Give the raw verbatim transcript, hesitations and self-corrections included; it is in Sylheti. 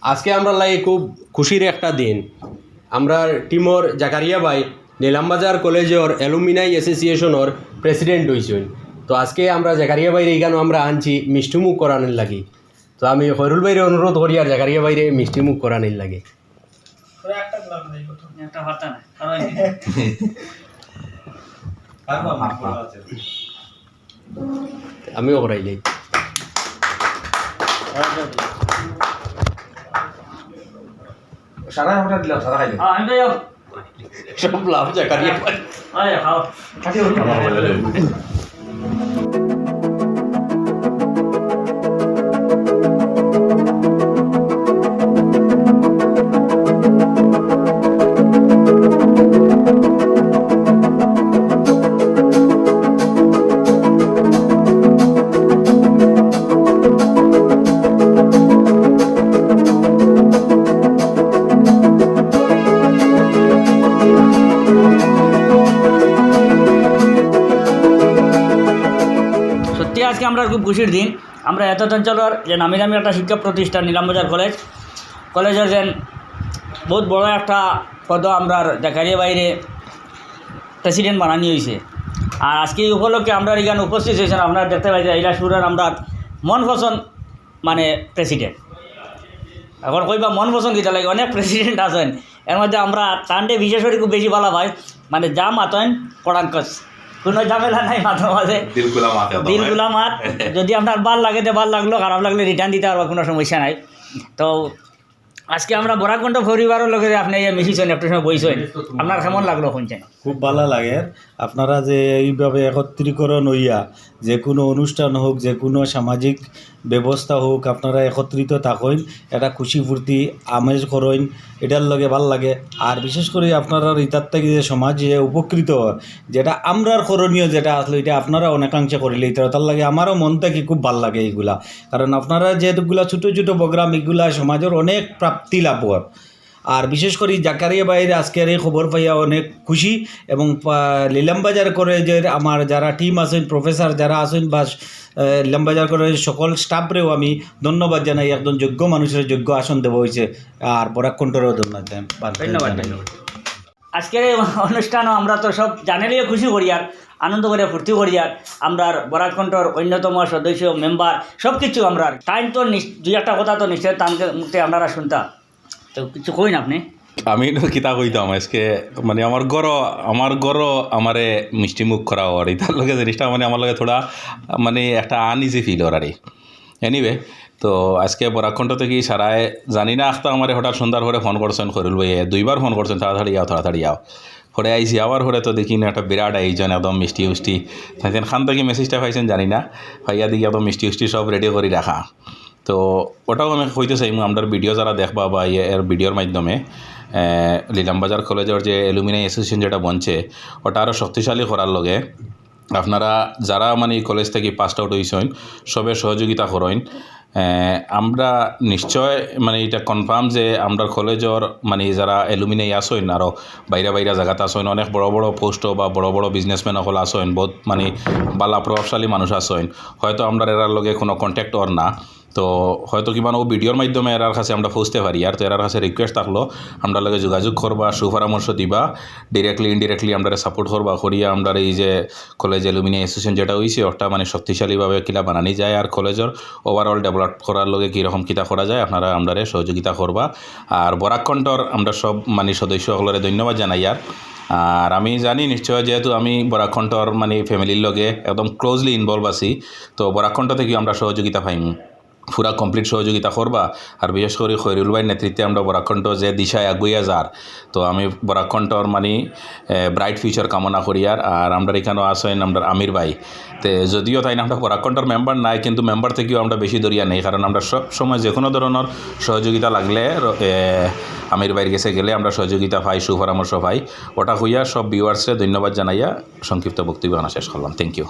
আজকে আমরার লাগি খুব খুশির একটা দিন। আমরার টিমর জাকারিয়া ভাই নিলামবাজার কলেজর অ্যালুমিনাই অ্যাসোসিয়েশনর প্রেসিডেন্ট অইছইন। তো আজকে আমরা জাকারিয়া ভাইরে ইখানো আমরা আনছি মিষ্টিমুখ করানির লাগি। তো আমি খয়রুল ভাইরে অনুরোধ করিয়ার জাকারিয়া ভাইরে মিষ্টিমুখ করানির লাগি। একটা পারতা না, কারণ আমিও করাই যাই। সারা অর্ডার দিলাম, সারা খাইলে। হ্যাঁ, আমি তো যাও। সব লাভ জাকারিয়া ভাই। আরে, খাও। সত্যি আজকে আমরার খুব খুশির দিন। আমরা এত অঞ্চলর যে নামি দামি একটা শিক্ষা প্রতিষ্ঠান নিলামবাজার কলেজ, কলেজর যেন বহুত বড় একটা পদ আমরার জাকারিয়া ভাইরে প্রেসিডেন্ট বানানি অইছে। আর আজকে এই উপলক্ষে আমরার ইখান উপস্থিত অইছইন, আপনারা দেখতে পাইরা, ইলা সুরার আমরার মন পছন্দ মানে প্রেসিডেন্ট। এখন কইবা মন পছন্দ কিতা লাগে, অনেক প্রেসিডেন্ট আছইন, এর মধ্যে আমরা তানরে বিশেষ করি খুব বেশি ভালা পাই, মানে যা মাতইন কড়াঙ্কস, কোনো ঝামেলা নাই মাতর মাঝে। দিল খুলা মাত একদম, দিল হ্যাঁ। খুলা মাত। যদি আপনার ভালা লাগে তে ভালা লাগলো, খারাপ লাগলে রিটার্ন দিতা পারবা, কোনো সমস্যা নাই। তো আজকে আমরা বরাক কণ্ঠ পরিবারর লগে যে আপনে এই মিশিছইন, একটু সময় বইছইন, আপনার কেমন লাগলো হুনছইন? খুব ভালা লাগে আপনারা যে এইভাবে একত্রীকরণ অইয়া যে কোনো অনুষ্ঠান হোক, যে কোনো সামাজিক ব্যবস্থা হোক, আপনারা একত্রিত থাকইন, এটা খুশি ফুর্তি আমেজ করইন, এটার লগে ভালা লাগে। আর বিশেষ করি আপনারার ইতার থাকি যে সমাজে উপকৃত অর, যেটা আমরার করণীয় যেটা আছলো, এটা আপনারা অনেকাংশে করিলে, ইতার লাগি আমারও মন থাকি খুব ভালা লাগে এইগুলা। কারণ আপনারা যেগুলা ছোট ছোট প্রোগ্রাম, এগুলা সমাজর অনেক প্রাপ্তি লাভ অর। আর বিশেষ করি জাকারিয়া ভাইর আজকের এই খবর পাইয়া অনেক খুশি, এবং পা-, নিলামবাজার কলেজর আমার যারা টিম আছইন, প্রফেসর যারা আছইন, বা, আহ, নিলামবাজার কলেজর সকল স্টাফরেও আমি ধন্যবাদ জানাই। একজন যোগ্য মানুষরে যোগ্য আসন দেওয়া অইছে, আর বরাক কণ্ঠরেও ধন্যবাদ জানাই। ধন্যবাদ, ধন্যবাদ। আজকের এই অনুষ্ঠানও আমরা তো সব জানেলিয়ে খুশি করিয়ার, আনন্দ করিয়ার, ফুর্তি করিয়ার। আমরার বরাক কণ্ঠর অন্যতম সদস্য, মেম্বার, সব কিছু আমরার। তাইন তো নিশ-, দুই একটা কথা তো নিশ্চয় তান মুখে আপনারা শুনতা। তো কিছু কইন আপনে। আমি তো কিতা কইতাম, আজকে মানে আমার ঘরো, আমার ঘরো আমারে মিষ্টি মুখ করা অর, ইতার লগে জিনিসটা মানে আমার লগে থোড়া মানে একটা আনইজি ফিল অর আর কি। এনিওয়ে, তো আজকে বরাক কণ্ঠ থাকি সারায় জানি না আখতা আমারে হঠাৎ সুন্দর করি ফোন করছইন খয়রুল ভাইয়ে, দুইবার ফোন করছইন, "তাড়াতাড়ি আও, তাড়াতাড়ি আও।" পরে আইছি, আবার পরে তো দেখি না একটা বিরাট আয়োজন, একদম মিষ্টি উষ্টি। তাইন খান থাকি মেসেজটা পাইছইন জানি না, পাইয়া দেখি একদম মিষ্টি উষ্টি সব রেডি করি রাখা। তো ওটাও আমি কইতে চাইমু, আমরার ভিডিও যারা দেখবা বা ইয়ে এর ভিডিওর মাধ্যমে, এ, নিলামবাজার কলেজর যে অ্যালুমিনাই অ্যাসোসিয়েশন যেটা বনছে, ওটা আরও শক্তিশালী করার লগে আপনারা যারা মানে এই কলেজ থাকি পাসড আউট অইছইন, সবে সহযোগিতা করইন। এ, আমরা নিশ্চয় মানে এটা কনফার্ম যে আমরার কলেজর মানে যারা অ্যালুমিনাই আছইন, আরও বাইরা বাইরা জাগাত আছইন, অনেক বড় বড় পোস্টো বা বড় বড় বিজনেসম্যান অকল আছইন, বহুত মানে ভালা প্রভাবশালী মানুষ আছইন। হয়তো আমরার এরার লগে কোনো কন্ট্যাক্ট অর না, তো হয়তো কিবা ও ভিডিওর মাধ্যমে এরার কাছে আমরা পৌঁছতে পারি। আর তো এরার কাছে রিকোয়েস্ট থাকলো, আমরার লগে যোগাযোগ করবা, সুপরামর্শ দিবা, ডিরেক্টলি ইনডিরেক্টলি আমরারে সাপোর্ট করবা, করিয়া আমরার এই যে কলেজ অ্যালুমিনাই অ্যাসোসিয়েশন যেটা অইছে, ওটা মানে শক্তিশালীভাবে কিলা বানানি যায়, আর কলেজর ওভারঅল ডেভেলপ করার লগে কীরকম কিতা করা যায়, আপনারা আমরারে সহযোগিতা করবা। আর বরাক কণ্ঠর আমরা সব মানে সদস্য অকলরে ধন্যবাদ জানাইয়ার। আর আমি জানি নিশ্চয়, যেহেতু আমি বরাক কণ্ঠর মানে ফ্যামিলির লগে একদম ক্লোজলি ইনভলভ আছি, তো বরাক কণ্ঠ থাকিও আমরা সহযোগিতা পাইমু। পুরা কমপ্লিট সহযোগিতা করবা। আর বিশেষ করি খয়রুল ভাইর নেতৃত্বে আমরা বরাক কণ্ঠ যে দিশায় আগুইয়া যার, তো আমি বরাক কণ্ঠর মানে, এ, ব্রাইট ফিউচার কামনা করিয়ার। আর আমরার ইখানো আছইন আমরার আমির ভাই, তে যদিও তাইন আমরার বরাক কণ্ঠর মেম্বার নায়, কিন্তু মেম্বার থাকিও আমরা বেশি দরিয়া নেই, কারণ আমরা সব সময় যে কোনো ধরনর সহযোগিতা লাগলে র-, এ, আমির ভাইর গেছে গেলে আমরা সহযোগিতা পাই, সুপরামর্শ পাই। ওটা কইয়া সব ভিউয়ার্সরে ধন্যবাদ জানাইয়া সংক্ষিপ্ত বক্তব্য এখানে শেষ করলাম। Thank you.